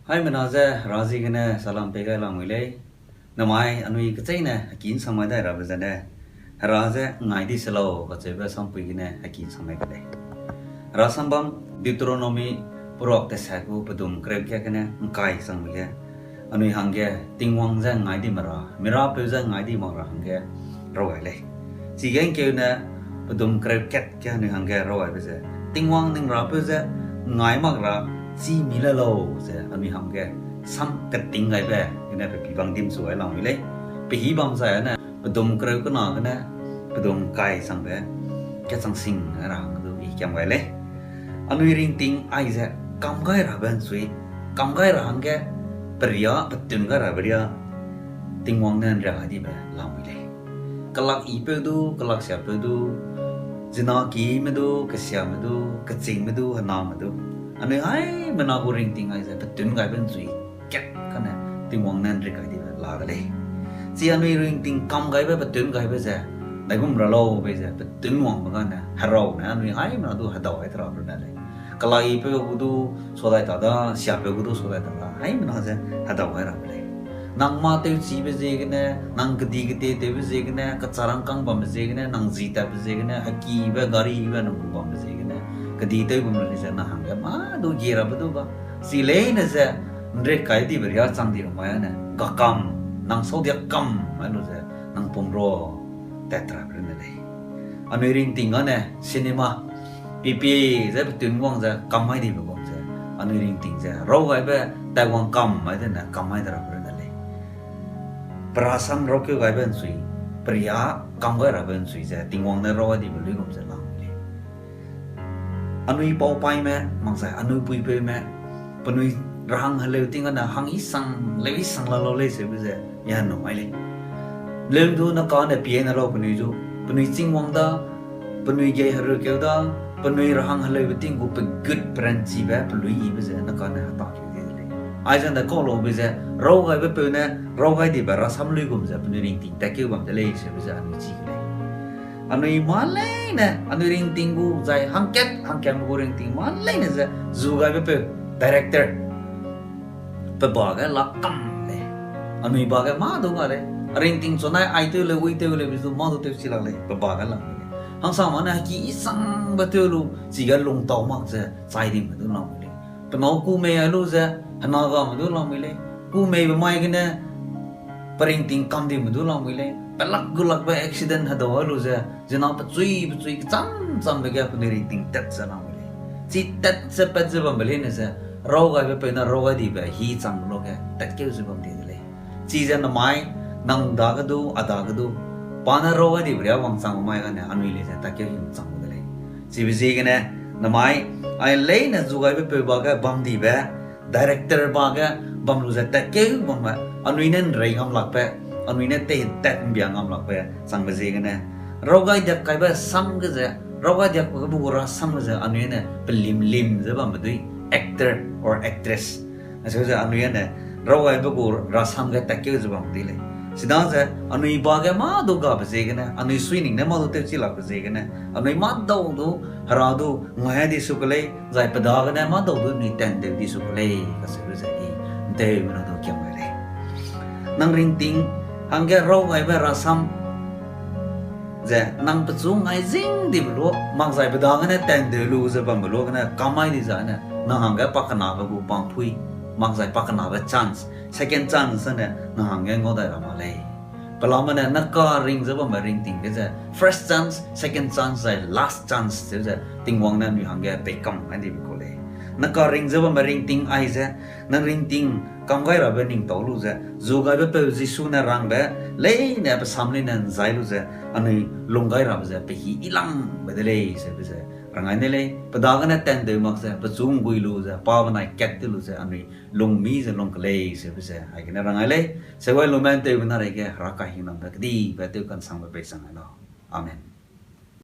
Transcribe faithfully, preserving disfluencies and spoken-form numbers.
Haimena ze Hera ziegene salam pei gai lamui lei. Namai anui kecheîne heki ’nsang mai dai rabe zene, Hera ze ngai di se lau kacheube sampui gene heki ’nsang mai ke lei. Hera sambam Deuteronomy peruak tese gu pedum kereu kat gene ’ngkai sangbe ge, anui hangge Tingwang ze ngai di mera, mirapeu ze ngai di mak ra hangge raw gai lei. Chige ’ngkeune pedum kereu kat ge anui hangge raw gaibe ze, Tingwang ning rapeu ze ngai mak ra chî mi le lau ze anui hangge sam keting gaibe gene pe pî bang dimsu gai lamui lei. Pe hî bam zai ane pedum kereu kena gene pedum ’ngkai sangbe kechang sing ra hangge du I kiam gai lei. Anui ringting aize kam gai rabe ’nsui, kam gai ra hangge peria, petun gai rabe ria, Tingwang ne ’nria gai dibe lamui lei. Kelak yipeu du, kelak siapeu du, zinakime du, kesiame du, kechingme du, hename du, anui haimena gu ringting aize petun gaibe ’nsui kat kane Tingwang ne ’nrik gai dibe la de lei. Chi anui ringting kam gaibe, petun gaibe ze, daigum ra lau bei ze petun wangbe gane, herau ne anui haimena du hedau gai te ra runne lei. Kelak yipeu gu du sua dai ta da, siapeu gu du sua dai ta da, haimena ze hedau gai rabe lei. Nang mâ tewchibe ziegene, nang kedi ketietewbe ziegene, kecharangkâng bambe ziegene, nang ji tatbe ziegene, hekibe, garibe nang gu bambe ziegene, kedi tew bam le ze nang hangge mâ du gie rabe du ga, chi leine ze ’nrik kai dibe ria chang di mai ane, ga kam, nang sau dia kam, mai lu ze, nang pum ra tat rabe runne lei. Anui ringting ane, cinema, pipi ze petun wang ze kam mai dibe gum ze, anui ringting ze raw gaibe taiwang kam mai dene kam mai de rabe runne lei. Pe rasam raukeu gaibe ’nsui, peria kam gai rabe ’nsui ze Tingwang ne raw gai dibe luigum ze lamui lei. Anui paupaime, makzai anui puipeume, penui rahang heleu ting gane hang isang, leu isang la lau lei seube ze, ya nu mai lei. Leu du ne kane pie ne lau penui zu, penui chîng wang da, penui gei herukeu da, penui rahang heleube ting gu pegut peranchibe, peluiyibe ze ne kane hetakeu di de lei. Aize ’nda kau laube ze, raw gaibe peu ne, raw gai dibe rasam luigum ze, penui ringting tatkeu bam de lei seube ze anui chi ke lei. Anui mâ leine, anui ringting gu zai hangkat hangkatme gu ringting mâ leine ze, zu gaibe peu, director, pe ba ge lak kam lei. Anui ba ge mâ du ga lei. A ringting chunai ai tew leu, ui tew leu, bi zu mâ du tewchi lak lei, pe ba ge lak lei. Hangsame ne heki isangbe tew lu, chige lungtau mak ze chai dime du lamui lei. Pe nâu ku mei ai lu ze, hena game du lamui lei. Ku meibe mai gene, pe ringting kam dime du lamui lei. Pelak gulakbe accident hedau ai lu ze, zina pechui pechui kecham chambe ge penui ringting tat ze lamui lei. Chi tat ze pat ze bambe leine ze, raw gaibe peu ne raw gai dibe hî changbe luage tatkeu ze bam di de lei. Chize namai, nang dage du, a dage du, pa ne raw gai dibe ria wangchang mai gane anui lei ze tatkeu hî chang de lei. Chibe ziegene, namai, ai leine zu gaibe peu ba ge bam dibe, director ba ge bam lu ze tatkeu bamme, anui ne ’nrei ngam lakbe, anui ne tei tat ’mbia ngam lakbe changbe ziegene, raw gai diak kaibe sam ge ze, raw gai diak kaibe gu rasam ge ze anui ne pelim lim ze bambe dui, actor or actress acheu ze anui ne raw gaibe gu rasam ge tatkeu ze bam di lei. Chidaze anui ba ge mâ du gabe ziegene, anui sui ning ne mâ du tewchi lakbe ziegene, anui mâ dau du, Hera du ngai di su ke lei, zai pe dagene mâ dau du anui tandeu di su ke lei kacheube ze I ’nteumena du kiam gai lei. Nang ringting hangge raw gaibe rasam ze nang pechu ngai zing dibe lu, makzai pe dagene tandeu lu ze bambe lu gene kamai di zane, nang hangge pakenabe gu pangpui, makzai pakenabe chance, second chance ne nang hangge ngau dai ra mak lei. Pelame ne, ne ka ring ze bamme ringting ge ze, first chance, second chance, zai last chance, zeu ze, Tingwang ne anui hangge peikam gai dibe kau lei. Ne ka ring ze bamme ringting aize, nang ringting kam gai rabe ning tau lu ze, zu gaibe peu Jisu ne rangbe, leine pe sam leine ’nzai lu ze, anui lung gai rabe ze, pe hî ilangbe de lei, zeube ze, rangai ne lei, pe dagene tandeu mak ze, pechu ’nggui lu ze, pa benai kat te lu ze, anui lungmi ze lung ke lei, zeube ze, aigene rangai lei, seuai lume ’nteube na reige, Hera kahingnambe kedibe tew kansangbe pei sang gai lau. Amen.